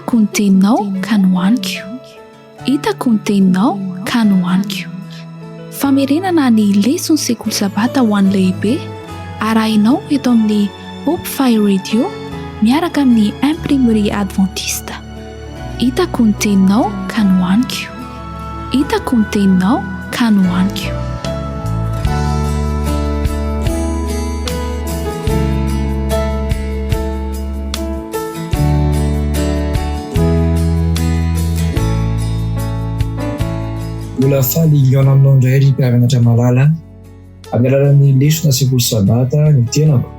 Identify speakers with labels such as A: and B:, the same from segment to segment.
A: Hitako ny teninao ka nohaniko. Hitako ny teninao ka nohaniko. Famerenana ny leson'ny sekoly sabata ho an'ny lehibe, arahinao eto amin'ny Hope Fire Radio miaraka amin'ny Imprimerie Adventiste. Hitako ny teninao ka nohaniko. Hitako ny teninao ka nohaniko.
B: Mbola faly hihaona aminao indray ry mpiara-mianatra malala amin'ny alalan'ny lesona sekoly sabata ny tenako.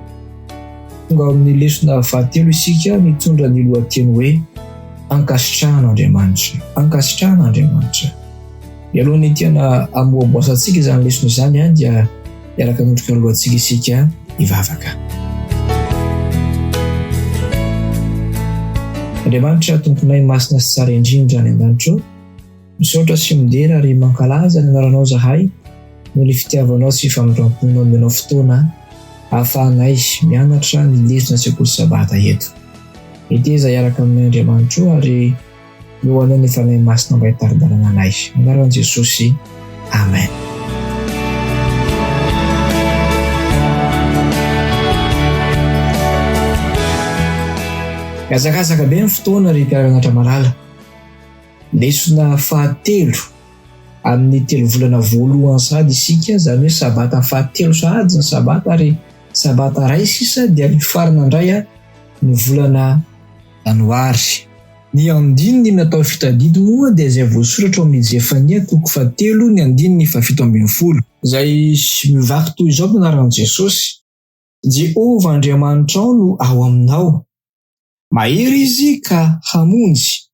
B: Tonga ao amin'ny lesona fahatelo isika mitondra ny lohateny hoe Ankasitrahan'Andriamanitra. Ankasitrahan'Andriamanitra. Mialohan'ny tena hamoaboasantsika izany lesona izany dia hiaraka hanondrika ny lohantsika isika hivavaka. Andriamanitra Tomponay masina sy tsara indrindra any an-danitra ô, misaotra sy midera ary mankalaza ny anaranao zahay noho ny fitiavanao sy famindram-ponao omenao fotoana ahafahanay mianatra ny lesona sekoly sabata eto. Meteza hiaraka aminay Andriamanitra o ary Eo anao ny Fanahy Masina mba hitari-dalana anay. Anaran'i Jesosy. Amen. Mihazakazaka be ny fotoana ry mpiara-mianatra malala. Lesona fahatelo amin'ny telo volana voalohany sahady isika, izany hoe sabata fahatelo sahady ny sabata ary sabata iray sisa dia hifarana indray ny volana Janoary. Ny andininy natao fitadidy moa dia izay voasoratra ao amin'ny Zefania toko fahatelo ny andininy fahafito ambin'ny folo. Izay mivaky toy izao ny anaran'i Jesosy, Jehovah Andriamanitrao no ao aminao. Mahery Izy ka hamonjy.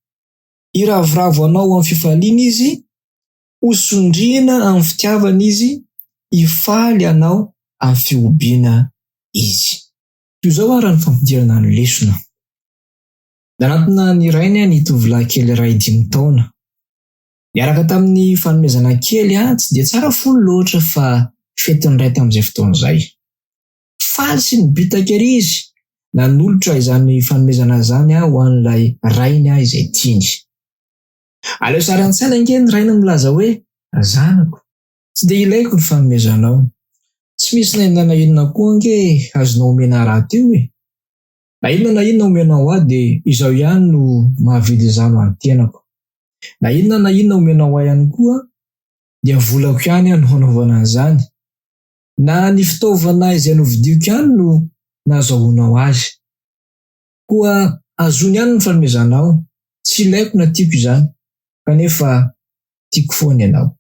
B: Hiravoravo anao amin'ny fifaliana Izy, ho sondriana amin'ny fitiavana Izy, hifaly anao amin'ny fihobiana Izy. Toy izao àry ny fampidirana ny lesona. Nanatona ny rainy ny tovolahy kely iray dimy taona. Niaraka tamin'ny fanomezana kely tsy dia tsara fo loatra fa fetin'ny ray tamin'izay fotoana izay. Faly sy nibitaka ery izy nanolotra izany fanomezana izany ho an'ilay rainy izay tiany. Aleo sary an-tsaina ange ny rainy milaza hoe, Zanako, tsy dia ilaiko ny fanomezanao. Tsy misy na inona na inona koa ange azonao omena ahy rahateo e! Na inona na inona omenao ahy dia izaho ihany no mahavidy izany ho an'ny tenako. Na inona na inona omenao ahy ihany koa dia volako ihany no hanaovana an'izany. Na ny fitaovana izay novidiako ihany no nahazahoanao azy. Koa azony ihany ny fanomezanao, tsy ilaiko na tiako izany, kanefa tiako foana ianao.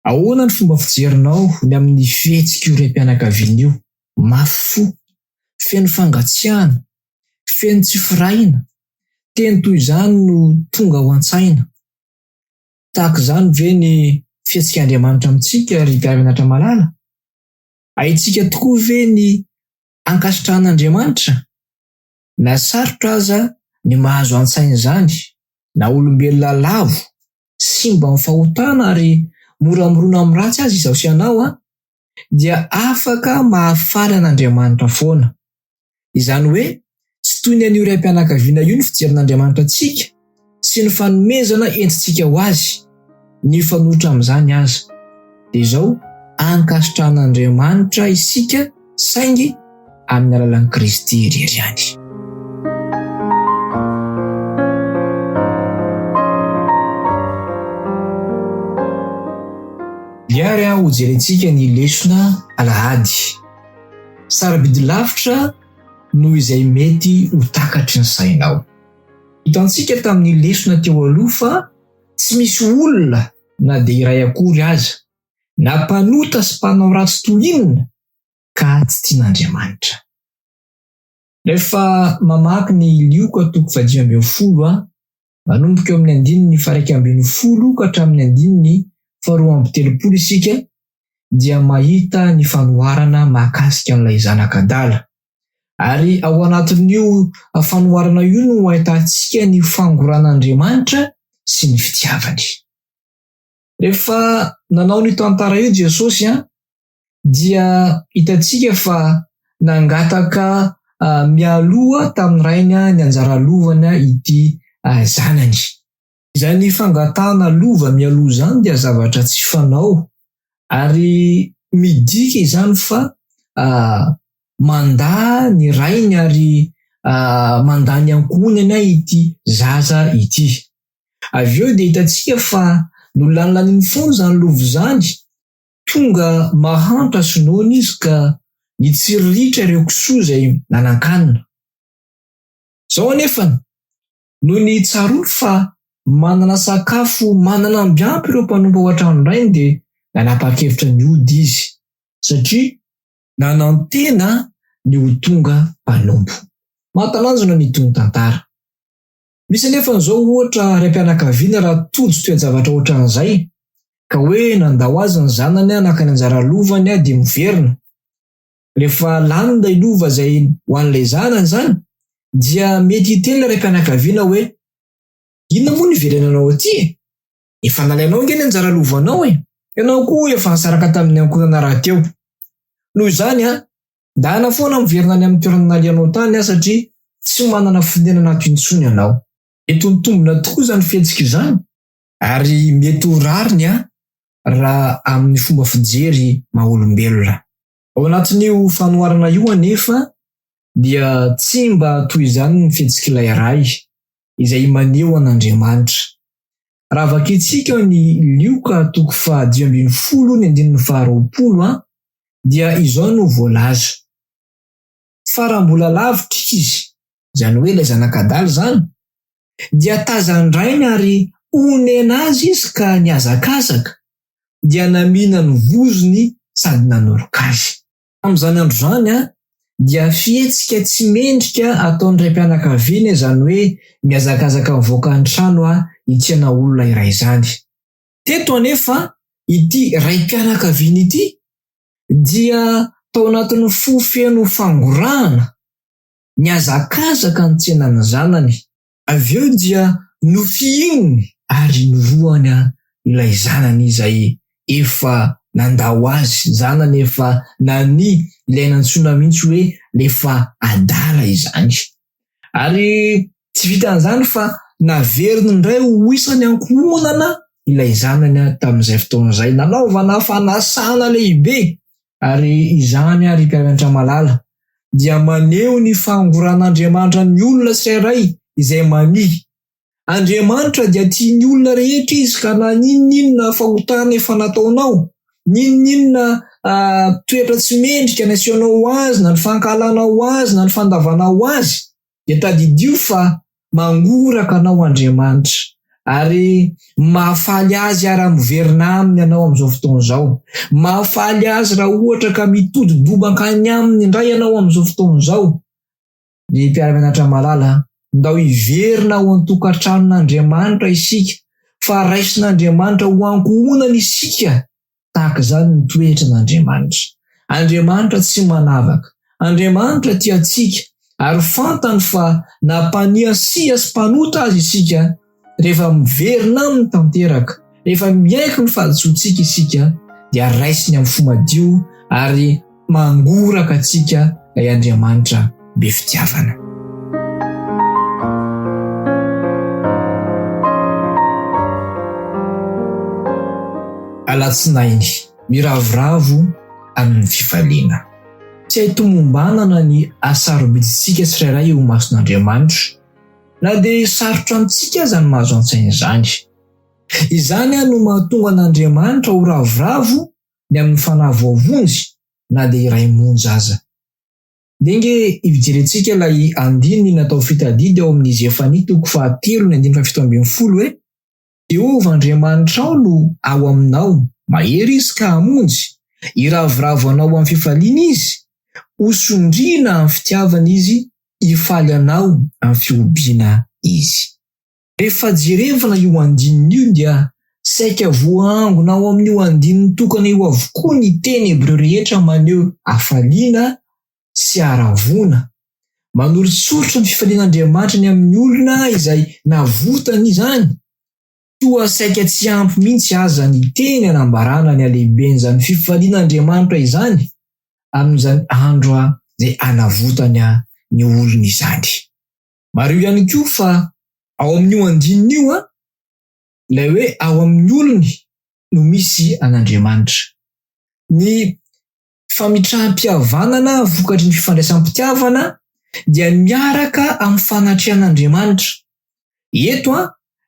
B: Ahoana ny fomba fijerinao ny amin'ny fihetsik'io raim-pianakaviana io, mafy fo, feno fangatsiahana, feno tsy firahina? Teny toy izany no tonga ao an-tsaina. Tahaka izany ve ny fihetsik'Andriamanitra amintsika, ry mpiara-mianatra malala? Haintsika tokoa ve ny ankasitrahan'Andriamanitra? Na sarotra aza ny mahazo an-tsaina izany, na olombelona lavo, simba amin'ny fahotana ary mora mirona amin'ny ratsy aza izaho sy ianao, dia afaka mahafaly an'Andriamanitra foana. Izany hoe, tsy toy ny an'io raim-pianakaviana io ny fijerin'Andriamanitra antsika sy ny fanomezana entintsika ho azy. Ny mifanohitra amin'izany aza, dia izao, ankasitrahan'Andriamanitra isika saingy amin'ny alalan'i Kristy irery ihany. Dia ary hojerentsika ny lesona alahady. Sarobidy lavitra noho izay mety ho takatry ny sainao. Hitantsika tamin'ny lesona teo aloha fa tsy misy olona na dia iray akory aza, na mpanota sy mpanao ratsy toy inona, ka tsy tian'Andriamanitra. Rehefa mamaky ny Lioka toko fahadimy ambin'ny folo, manomboka eo amin'ny andininy faha-iraika ambin'ny folo ka hatramin'ny andininy faharoa amby telopolo isika dia mahita ny fanoharana mahakasika an'ilay zanak'adala. Ary ao anatin'io fanoharana io no ahitantsika ny fangoran'Andriamanitra sy ny fitiavany. Rehefa nanao an'io tantara io Jesosy dia hitantsika fa nangataka mialoha tamin'ny rainy ny anjara lovany ity zanany. Izany fangatahana lova mialoha izany dia zavatra tsy fanao ary midika izany fa mandà ny rainy ary mandà ny ankohonany ity zaza ity. Avy eo dia hitantsika fa nolanilaniny foana izany lova izany, tonga mahantra sy noana izy ka nitsiriritra ireo kisoa izay nanan-kanina. Izao anefa, nony tsaroany fa manana sakafo manana amby ampy ireo mpanompo ao an-tranon-drainy dia nanapa-kevitra ny hody izy satria nanantena ny ho tonga mpanompo. Mahatalanjona ny tonon-tantara. Misy anefa an'izao ohatra raim-pianakaviana raha tojo toe-javatra ohatran'izay ka hoe nandao azy ny zanany naka ny anjara lovany dia miverina. Rehefa lany ilay lova izay ho an'ilay zanany izany dia mety hiteny ilay raim-pianakaviana hoe inona moa no iverenanao aty e? Efa nalainao ange ny anjara lovanao e! Ianao koa efa nisaraka tamin'ny ankohonana rahateo. Noho izany an, ndana foana miverina any amin'ny toerana nalehanao tany aho satria tsy manana fonenana ato intsony ianao. Mety ho mitombina tokoa izany fihetsika izany ary mety ho rariny an raha amin'ny fomba fijery maha olombelona. Ao anatin'io fanoharana io anefa dia tsy mba toy izany ny fihetsik'ilay ray izay maneho an'Andriamanitra. Raha vakintsika ny Lioka toko faha 15 ny andininy faha 20 a dia izao no voalaza, Fa raha mbola lavitra izy, izany hoe ilay zanak'adala izany, dia tazan-drainy ary onena azy izy ka nihazakazaka, dia namihina ny vozony sady nanoroka azy. Tamin'izany andro izany dia fihetsika tsy mendrika ataon'ny raim-pianakaviana izany hoe mihazakazaka mivoaka ny trano hitsena olona iray izany. Teto anefa ity raim-pianakaviana ity dia tao anatin'ny fo feno fangorahana, nihazakazaka nitsena ny zanany. Avy eo dia nofihininy ary norohany ilay zanany izay efa nandao azy, zanany efa nania, ilay nantsoina mihitsy hoe lefa adala izany. Ary tsy vitan'izany fa naveriny indray ho isan'ny ankohonana ilay zanany tamin'izay fotoana izay. Nanaovana fanasana lehibe ary izany ry mpianatra malala dia maneho ny fangoran'Andriamanitra ny olona tsirairay izay mania. Andriamanitra dia tia ny olona rehetra Izy ka na n'inon'inona fahotana efa nataonao, n'inon'inona toetra tsy mendrika nasehonao ho Azy na ny fankahalanao Azy na ny fandavanao Azy dia tadidio fa Mangoraka anao Andriamanitra, ary mahafaly Azy raha miverina Aminy ianao amin'izao fotoana izao. Mahafaly Azy raha ohatra ka mitodi-doha mankany Aminy indray ianao amin'izao fotoana izao. Ry mpiara-mianatra malala, ndao hiverina ao an-tokantranon'Andriamanitra isika, fa raisin'Andriamanitra ho ankohonany isika. Tahaka izany ny toetran'Andriamanitra. Andriamanitra tsy manavaka. Andriamanitra tia antsika ary fantany fa na mpaniasia sy mpanota aza isika, rehefa miverina Aminy tanteraka, rehefa miaiky ny fahadisoantsika isika, dia raisiny amin'ny fo madio ary mangoraka antsika ilay Andriamanitra be fitiavana. Alatsinainy, miravoravo amin'ny fifaliana. Tsy hay tomombanana ny hasarobidintsika tsirairay eo imason'Andriamanitra, na dia sarotra amintsika aza ny mahazo an-tsaina izany. Izany no mahatonga an'Andriamanitra ho ravoravo ny amin'ny fanahy voavonjy na dia iray monja aza. Ndeha ange hijerentsika ilay andininy natao fitadidy ao amin'ny Zefania toko fahatelo ny andininy fahafito ambin'ny folo hoe, Jehovah Andriamanitrao no ao aminao, mahery Izy ka hamonjy, hiravoravo anao amin'ny fifaliana Izy, ho sondriana amin'ny fitiavana Izy, hifaly anao amin'ny fihobiana Izy. Rehefa jerevina io andininy io dia saika voaangona ao amin'io andininy tokana io avokoa ny teny hebreo rehetra maneho hafaliana sy haravoana. Manoritsoritra ny fifalian'Andriamanitra ny amin'ny olona izay navotany izany. Toa saika tsy ampy mihitsy aza ny teny anambarana ny halehiben'izany fifalian'Andriamanitra izany amin'izany andro izay hanavotany ny olony izany. Mariho ihany koa fa. Ao amin'io andininy io, ilay hoe ao amin'ny olony no misy an'Andriamanitra. Ny fametraham-pihavanana vokatry ny fifandraisam-pitiavana dia miaraka amin'ny fanatrehan'Andriamanitra. Eto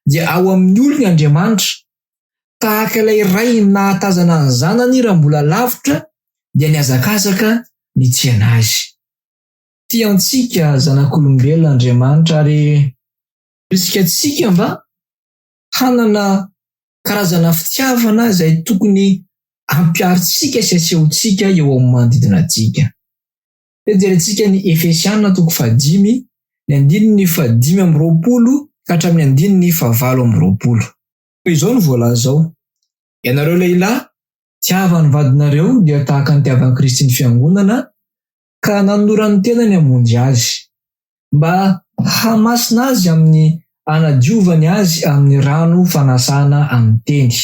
B: dia ao amin'ny olony Andriamanitra. Tahaka ilay ray nahatazana ny zanany raha mbola lavitra dia nihazakazaka nitsena azy. Tia antsika zanak'olombelona Andriamanitra ary Risika antsika mba hanana karazana fitiavana izay tokony ampiharintsika sy asehontsika eo amin'ny manodidina antsika. Dia jerentsika ny Efesiana toko fahadimy, ny andininy fahadimy amby 20 ka hatramin'ny andininy fahavalo amby 20. Toy izao no voalaza ao, Ianareo lehilahy, tiava ny vadinareo dia tahaka ny tiavan'i Kristy ny fiangonana, ka nanolorany ny tenany hamonjy azy, mba hahamasina azy amin'ny hanadiovany azy amin'ny rano fanasana amin'ny teny,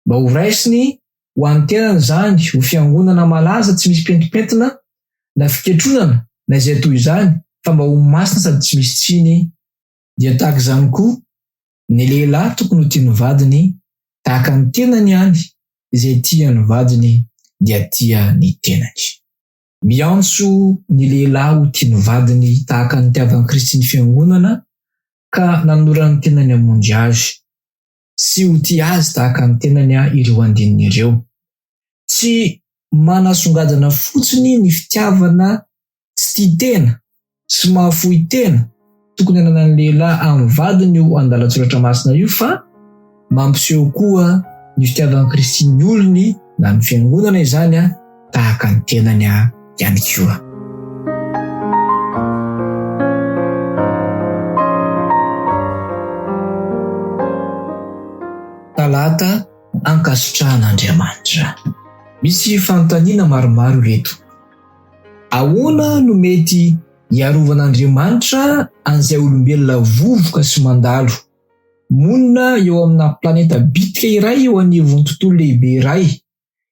B: mba ho raisiny ho an'ny tenany izany ho fiangonana malaza tsy misy pentimpentina na fiketronana na izay toy izany, fa mba ho masina sady tsy misy tsiny. Dia tahaka izany koa, ny lehilahy tokony ho tia ny vadiny tahaka ny tenany ihany, izay tia ny vadiny dia tia ny tenany. Miantso ny lehilahy ho tia ny vadiny tahaka ny nitiavan'i Kristy ny Fiangonana ka nanolorany ny tenany hamonjy azy, sy ho tia azy tahaka ny tenany ireo andininy ireo. Tsy manasongadina fotsiny ny fitiavana tsy tia tena sy mahafoy tena tokony hananan'ny lehilahy amin'ny vadiny io andalan-tsoratra masina io fa mampiseho koa ny fitiavan'i Kristy ny olony na ny fiangonana izany tahaka ny tenany ihany koa. Talata ankasitrahan'Andriamanitra. Misy fanontaniana maromaro ireto. Ahoana no mety hiarovan'Andriamanitra an'izay olombelona vovoka sy mandalo, monina eo amina planeta bitika iray eo anivon'ny tontolo lehibe iray,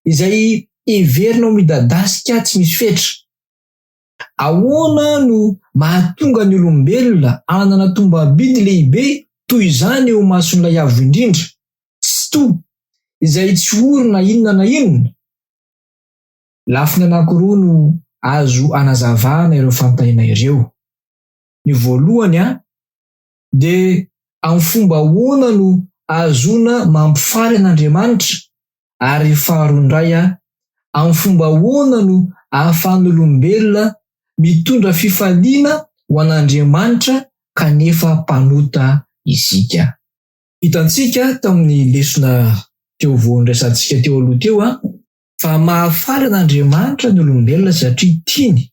B: izay heverina ho midadasika tsy misy fetra? Ahoana no mahatonga ny olombelona hanana tombam-bidy lehibe toy izany eo imason'ilay Avo Indrindra, Tsitoha, izay tsy ory na inona na inona? Lafiny anankiroa no azo anazavana ireo fanontaniana ireo. Ny voalohany dia amin'ny fomba ahoana no ahazoana mampifaly an'Andriamanitra ary faharoa indray amin'ny fomba ahoana no ahafahan'olombelona mitondra fifaliana ho an'Andriamanitra kanefa mpanota isika. Hitantsika tamin'ny lesona teo voandraisantsika teo aloha teo fa mahafaly an'Andriamanitra ny olombelona satria tiany,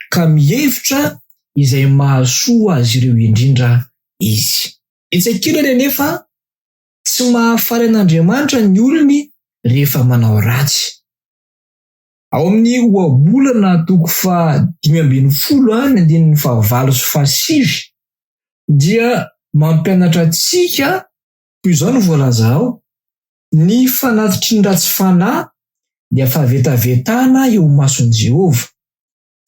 B: ka mihevitra izay mahasoa azy ireo indrindra izy. Etsy ankilany anefa, tsy mahafaly an'Andriamanitra ny olony rehefa manao ratsy. Ao amin'ny Ohabolana toko faha-15 ny andininy fahavalo sy fahasivy dia mampianatra antsika toy izao no voalaza ao, Ny fanatitry ny ratsy fanahy dia fahavetavetana eo imason'i Jehovah,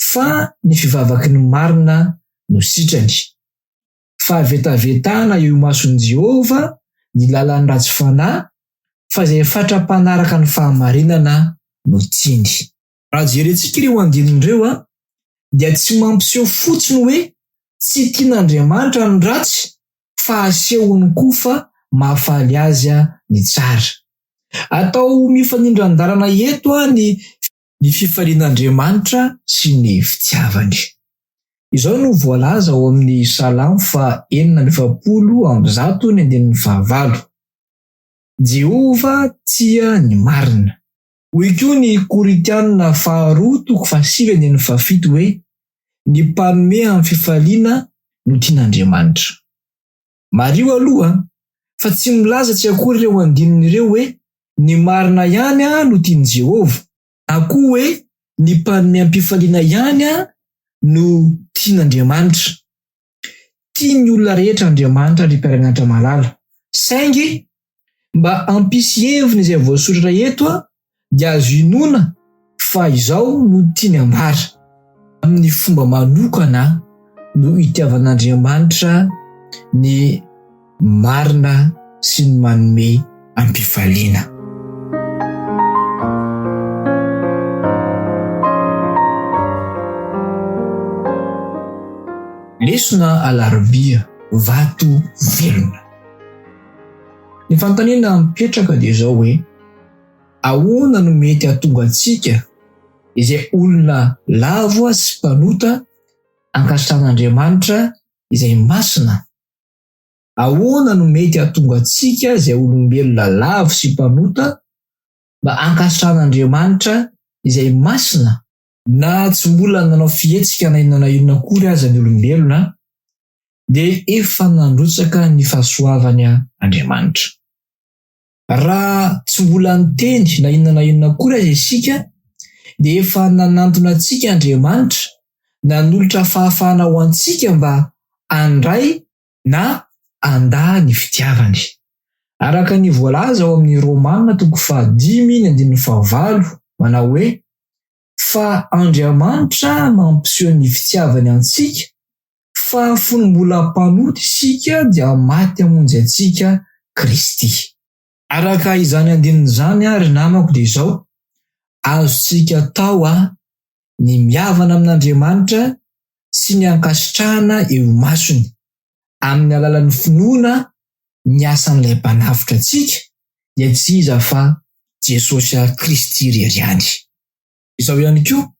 B: fa ny fivavaky ny marina no sitrany. Fahavetavetana eo imason'i Jehovah ny lalan'ny ratsy fanahy, fa izay fatra-panaraka ny fahamarinana no tiany. Raha jerentsika ireo andininy ireo, dia tsy mampiseho fotsiny hoe tsy tian'Andriamanitra ny ratsy fa asehony koa fa mahafaly azy ny tsara. Atao mifanindran-dalana eto ny ny fifalian'Andriamanitra sy ny fitiavany. Izao no voalaza ao amin'ny Salamo faha 146 ny andininy fahavalo, Jehovah tia ny marina. Hoy koa ny Korintiana faharoa toko fahasivy andininy fahafito hoe, Ny mpanome amin'ny fifaliana no tian'Andriamanitra. Mariho aloha fa tsy milaza tsy akory ireo andininy ireo hoe ny marina ihany no tian'i Jehovah, na koa hoe ny mpanome am-pifaliana ihany no tian'Andriamanitra. Tia ny olona rehetra Andriamanitra ry mpiara-mianatra malala. Saingy mba hampisy heviny izay voasoratra eto dia azo inoana fa izao no tiany ambara. Amin'ny fomba manokana no itiavan'Andriamanitra ny marina sy ny manome am-pifaliana. Lesona Alarobia, Vato velona. Ny fanontaniana mipetraka dia izao hoe, ahoana no mety hahatonga antsika izay olona lavo sy mpanota ankasitrahan'Andriamanitra izay masina? Ahoana no mety hahatonga antsika izay olombelona lavo sy mpanota mba hankasitrahan'Andriamanitra izay masina? Na tsy mbola nanao fihetsika na inona na inona akory aza ny olombelona dia efa nandrotsaka ny fahasoavany Andriamanitra. Raha tsy mbola niteny na inona na inona akory aza isika dia efa nanantona antsika Andriamanitra, nanolotra fahafahana ho antsika mba handray na handà ny fitiavany. Araka ny voalaza ao amin'ny Romana toko fahadimy ny andininy fahavalo, manao hoe, Fa Andriamanitra mampiseho ny fitiavany antsika, fa fony mbola mpanota isika dia maty hamonjy antsika Kristy. Araka izany andininy izany ary namako dia izao, azontsika atao ny mihavana amin'Andriamanitra sy ny ankasitrahana eo imasony, amin'ny alalan'ny finoana ny asan'ilay Mpanavotra antsika, dia tsy iza fa Jesosy Kristy irery ihany. Izao ihany koa,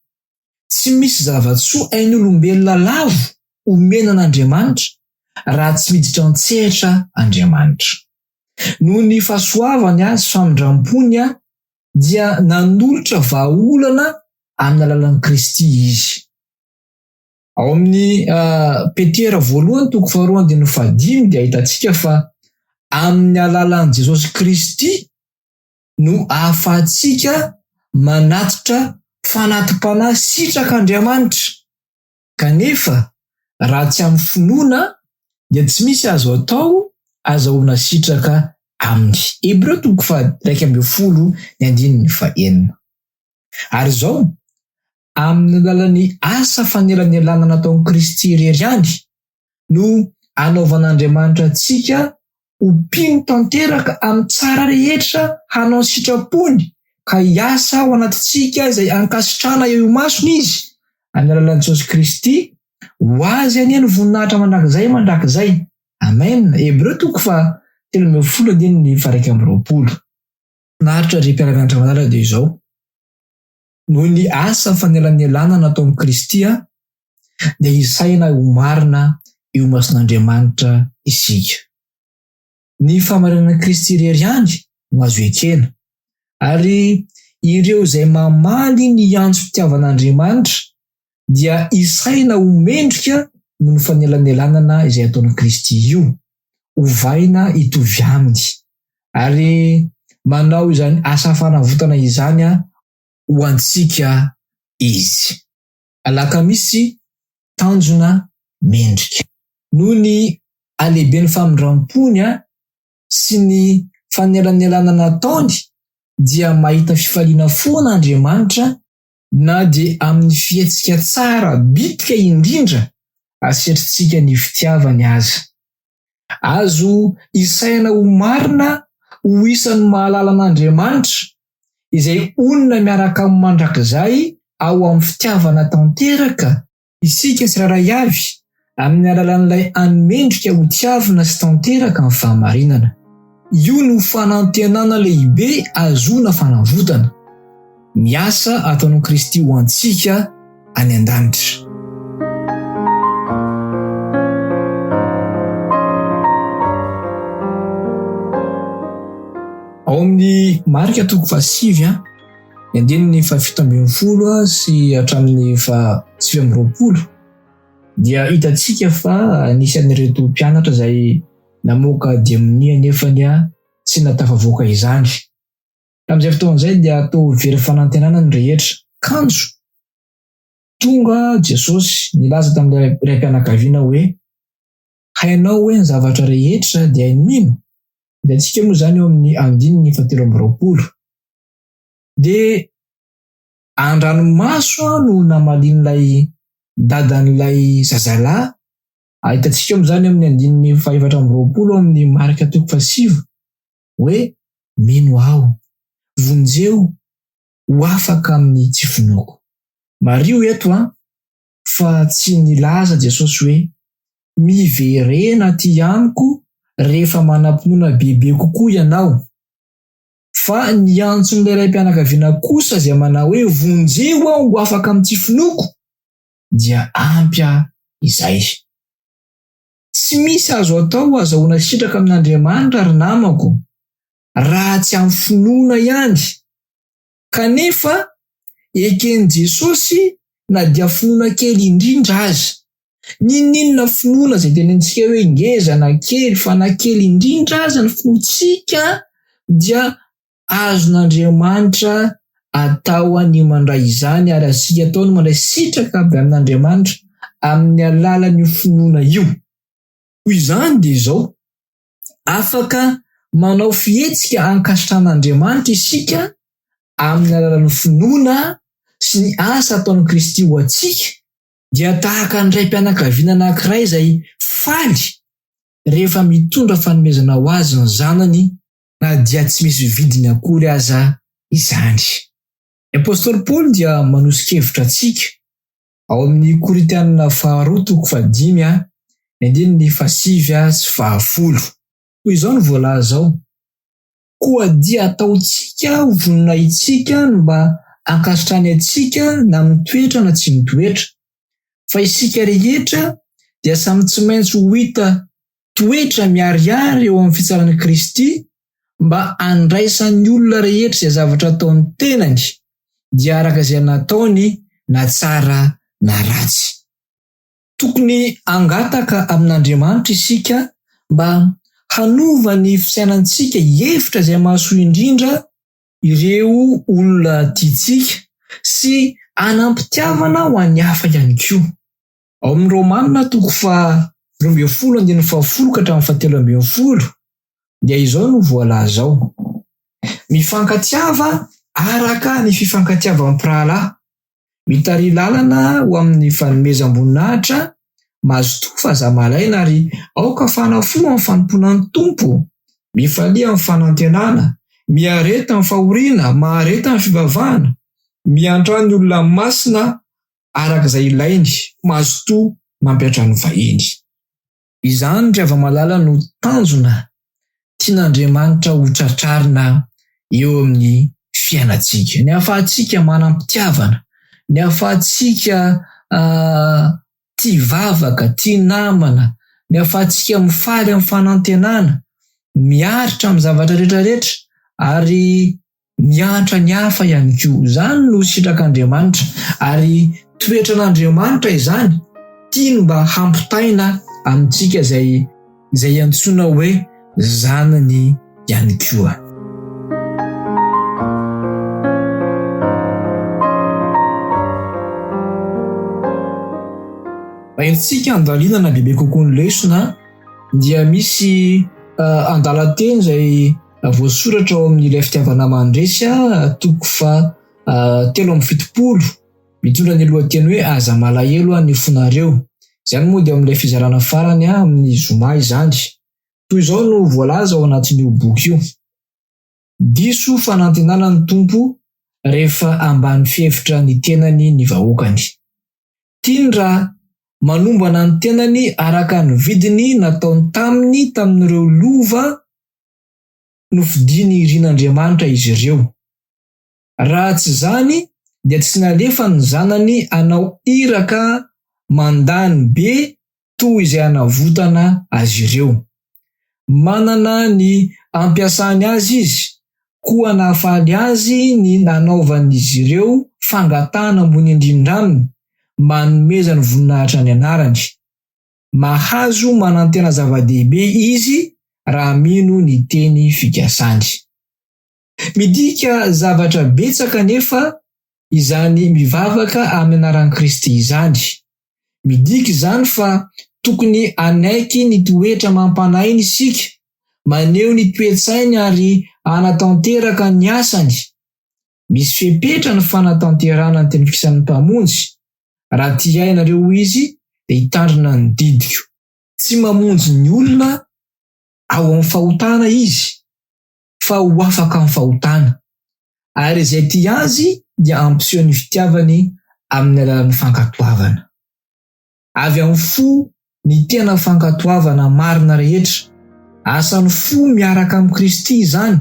B: tsy misy zava-tsoa hain'olombelona lavo omena an'Andriamanitra raha tsy miditra an-tsehatra Andriamanitra. Noho ny fahasoavany sy famindram-pony dia nanolotra vahaolana amin'ny alalan'i Kristy Izy. Ao amin'ny Petera voalohany toko faharoa andininy fahadimy dia ahitantsika fa amin'ny alalan'i Jesosy Kristy no ahafahantsika manatitra fanati-panahy sitrak'Andriamanitra. Kanefa raha tsy amin'ny finoana dia tsy misy azo atao azahoana sitraka aminy. Hebreo toko faha-11 ny andininy fahenina. Ary izao, amin'ny alalan'ny asa fanelanelanana nataon'i Kristy irery ihany no anaovan'Andriamanitra antsika ho mpino tanteraka amin'ny tsara rehetra hanao ny sitrapony ka hiasa ao anatintsika izay ankasitrahana eo imasony Izy amin'ny alalan'i Jesosy Kristy, ho Azy anie ny voninahitra mandrakizay mandrakizay. Amen. Hebreo toko faha 13 andininy faha 21. Finaritra ry mpiara-mianatra malala dia izao, noho ny asa fanelanelanana nataon'i Kristy dia isaina ho marina eo imason'Andriamanitra isika. Ny fahamarinan'i Kristy irery ihany no azo ekena, ary ireo izay mamaly ny antsom-pitiavan'Andriamanitra dia isaina ho mendrika noho ny fanelanelanana izay ataon'i Kristy io, ovaina hitovy aminy, ary manao izany asa fanavotana izany ho antsika Izy. Alakamisy, tanjona mendrika. Noho ny halehiben'ny famindram-pony sy ny fanelanelanana nataony dia mahita fifaliana foana Andriamanitra na dia amin'ny fihetsika tsara bitika indrindra asetrintsika ny fitiavany aza. Azo isaina ho marina ho isan'ny mahalala an'Andriamanitra, izay honina miaraka aminy mandrakizay ao amin'ny fitiavana tanteraka, isika tsirairay avy, amin'ny alalan'ilay hany mendrika hotiavina sy tanteraka ny fahamarinana. Io no fanantenana lehibe ahazoana fanavotana. Ny asa ataon'i Kristy ho antsika any an-danitra. Ao amin'ny Marika toko fahasivy, ny andininy faha-17 sy hatramin'ny faha-29 dia hitantsika fa nisy an'ireto mpianatra izay namoaka demonia nefa tsy nahatafavoaka izany. Tamin'izay fotoana izay dia toa very fanantenana ny rehetra. Kanjo tonga Jesosy nilaza tamin'ilay raim-pianakaviana hoe, Hainao hoe ny zavatra rehetra dia hain'ny mino? Hitantsika moa izany eo amin'ny andininy fahatelo amby 20. Dia an-dranomaso no namalian'ilay dadan'ilay zazalahy. Ahitantsika eo amin'izany amin'ny andininy fahefatra amby 20 amin'ny Marka toko fahasivy hoe mino aho, vonjeo ho afaka amin'ny tsy finoako. Mariho eto an, fa tsy nilaza Jesosy hoe miverena aty amiko rehefa manam-pinoana bebe kokoa ianao. Fa ny antson'ilay raim-pianakaviana kosa izay manao hoe vonjeo aho ho afaka amin'ny tsy finoako dia ampy ahy izay. Tsy misy azo atao azahoana sitraka amin'Andriamanitra ry namako raha tsy amin'ny finoana ihany. Kanefa eken'i Jesosy na dia finoana kely indrindra aza. N'inon'inona finoana izay tenenintsika hoe ngeza na kely fa na kely indrindra aza ny finoantsika dia azon'Andriamanitra atao ny mandray izany ary azontsika atao ny mandray sitraka avy amin'Andriamanitra amin'ny alalan'io finoana io. Noho izany dia izao, afaka manao fihetsika ankasitrahan'Andriamanitra isika amin'ny alalan'ny finoana sy ny asa ataon'i Kristy ho antsika, dia tahaka ny raim-pianakaviana anankiray izay faly rehefa mitondra fanomezana ho azy ny zanany na dia tsy misy vidiny akory aza izany. Ny apostoly Paoly dia manoso-kevitra antsika ao amin'ny Korintianina faharoa toko fahadimy ny andininy fahasivy sy fahafolo. Toy izao no voalaza ao, Koa dia ataontsika ho voninahitsika ny mba hankasitrahany antsika na mitoetra na tsy mitoetra. Fa isika rehetra dia samy tsy maintsy ho hita toetra miharihary eo amin'ny fitsaran'i Kristy mba handraisan'ny olona rehetra izay zavatra ataon'ny tenany, dia araka izay nataony na tsara na ratsy. Tokony hangataka amin'Andriamanitra isika mba hanova ny fisainantsika hihevitra izay mahasoa indrindra ireo olona tiantsika sy hanam-pitiavana ho an'ny hafa ihany koa. Ao amin'ny Romana toko faha 12 andininy fahafolo ka hatramin'ny fahatelo 13 dia izao no voalaza ao, Mifankatiava araka ny fifankatiavan'ny mpirahalahy, Mitari-lalana ho amin'ny fanomezam-boninahitra, mazotoa fa aza malaina ary aoka hafana fo amin'ny fanompoana ny Tompo. Mifalia amin'ny fanantenana, miareta amin'ny fahoriana, mahareta amin'ny fivavahana, miantrà ny olona masina araka izay ilainy, mazotoa mampiantrano vahiny. Izany ry hava-malala no tanjona tian'Andriamanitra ho tratrarina eo amin'ny fiainantsika. Ny ahafahantsika manam-pitiavana, ny ahafahantsika tia vavaka, tia namana, ny ahafahantsika mifaly amin'ny fanantenana, miaritra amin'ny zavatra rehetra rehetra ary miantra ny hafa ihany koa. Izany no sitrak'Andriamanitra ary toetran'Andriamanitra izany, tiany mba hampitaina amintsika izay izay antsoina hoe zanany ihany koa. Mba entintsika handalinana bebe kokoa ny lesona dia misy andalan-teny izay Voasoratra ao amin'ny Ilay Fitiavana Mandresy, toko faha 73, mitondra ny lohateny hoe Aza malahelo ny fonareo. Izany moa dia ao amin'ilay fizarana farany amin'ny zoma izany. Toy izao no voalaza ao anatin'io boky io, Diso fanantenana ny Tompo rehefa ambany fihevitra ny tenany ny vahoakany. Tiany raha manombana ny tenany araka ny vidiny nataony taminy tamin'ireo lova nofidiny irin'Andriamanitra izy ireo. Raha tsy izany dia tsy nalefa ny zanany hanao iraka mandany be toy izay hanavotana azy ireo. Manana ny ampiasany azy izy, koa nahafaly azy ny nanaovan'izy ireo fangatahana ambony indrindra aminy mba hanomezany voninahitra ny anarany. Mahazo manantena zava-dehibe izy raha mino ny teny fikasany. Midika zavatra betsaka anefa izany mivavaka amin'ny anaran'i Kristy izany. Midika izany fa tokony hanaiky ny toetra amam-panahiny isika, maneho ny toe-tsainy ary hanatanteraka ny asany. Misy fepetra ny fanatanterahana ny teny fikisan'ny Mpamonjy. Raha tia ahy ianareo, hoy Izy, dia hitandrina ny didiko. Tsy mamonjy ny olona ao amin'ny fahotana Izy, fa ho afaka amin'ny fahotana. Ary izay tia Azy dia hampiseho ny fitiavany amin'ny alalan'ny fankatoavana. Avy amin'ny fo ny tena fankatoavana marina rehetra. Asan'ny fo miaraka amin'i Kristy izany,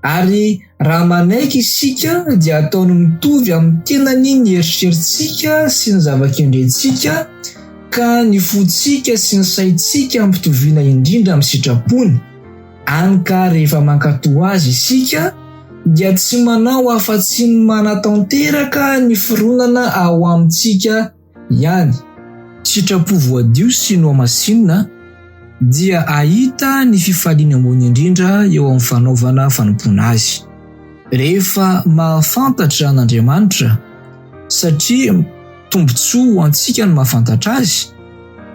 B: ary raha manaiky isika dia ataony mitovy amin'ny tenany ny eritreritsika sy ny zava-kendrentsika, ka ny fontsika sy ny saintsika ampitoviana indrindra amin'ny sitrapony. Any ka rehefa mankatò azy isika dia tsy manao afa-tsy ny manatanteraka ny fironana ao amintsika ihany. Sitrapo voadio sy nohamasinina dia hahita ny fifaliany ambony indrindra eo amin'ny fanaovana fanompoana Azy. Rehefa mahafantatra an'Andriamanitra, satria tombontsoa ho antsika ny mahafantatra Azy,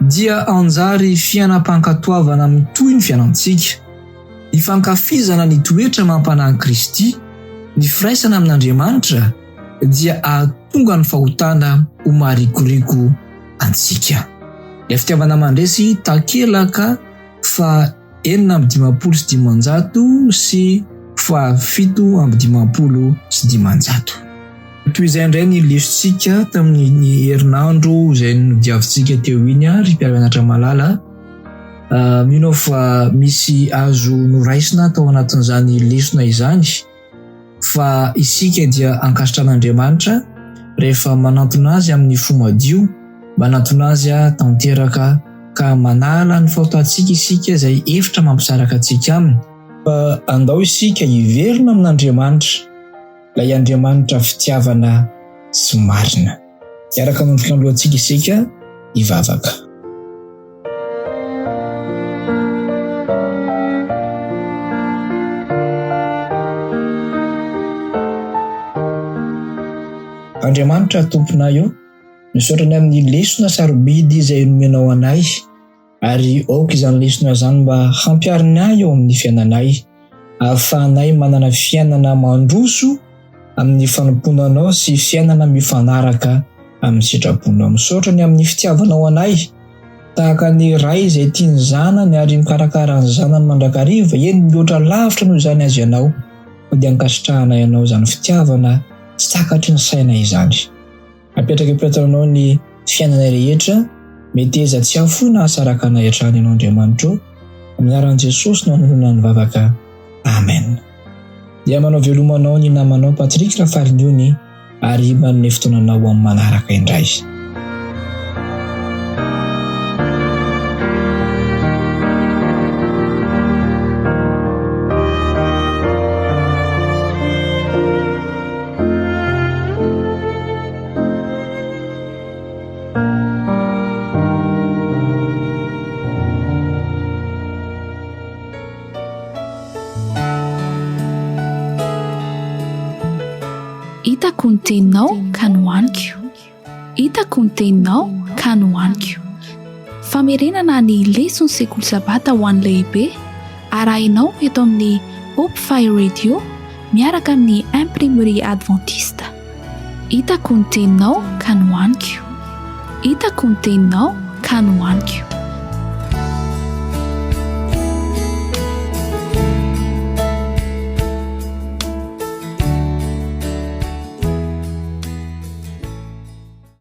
B: dia hanjary fiainam-pankatoavana mitohy ny fiainantsika. Ny fankafizana ny toetra amam-panahin'i Kristy, ny firaisana amin'Andriamanitra, dia hahatonga ny fahotana ho maharikoriko antsika. Ilay fitiavana mandresy takelaka faha 556 sy faha 557. Toy izay indray ny lesontsika tamin'ny herinandro izay nodiavintsika teo iny ry mpiara-mianatra malala. Ah, mino aho fa misy azo noraisina tao anatin'izany lesona izany. fa isika dia ankasitran'Andriamanitra rehefa manantona Azy amin'ny fo madio, manantona Azy tanteraka ka manala ny fahotantsika isika izay efitra mampisaraka antsika Aminy. Fa andao isika hiverina amin'Andriamanitra, ilay Andriamanitra fitiavana sy marina. Hiaraka hanondrotra ny lohantsika isika hivavaka. Andriamanitra Tomponay ô, misaotra ny amin'ny lesona sarobidy izay nomenao anay, ary aoka izany lesona izany mba hampiharinay eo amin'ny fiainanay, ahafahanay manana fiainana mandroso amin'ny fanompoana Anao sy fiainana mifanaraka amin'ny sitraponao. Misaotra ny amin'ny fitiavanao anay, tahaka ny ray izay tia ny zanany ary mikarakara ny zanany mandrakariva, eny mihoatra lavitra noho izany aza Ianao, fa dia ankasitrahanay Anao izany fitiavana tsy takatry ny saina izany. Apetraka eo am-pelatananao ny fiainanay rehetra, meteza tsy hahafoy na hahasaraka anay hatrany Ianao Andriamanitro ô. Amin'ny anaran'i Jesosy no anononana ny vavaka. Amen. Dia manao veloma anao ny namanao Patrick Rafariniony ary manome fotoana anao amin'ny manaraka indray.
A: Hitako ny teninao ka nohaniko. Hitako ny teninao ka nohaniko. Famerenana ny leson'ny sekoly sabata ho an'ny lehibe arahinao eto amin'ny Hope Fire Radio miaraka amin'ny Imprimerie Adventiste. Hitako ny teninao ka nohaniko. Hitako ny teninao ka nohaniko.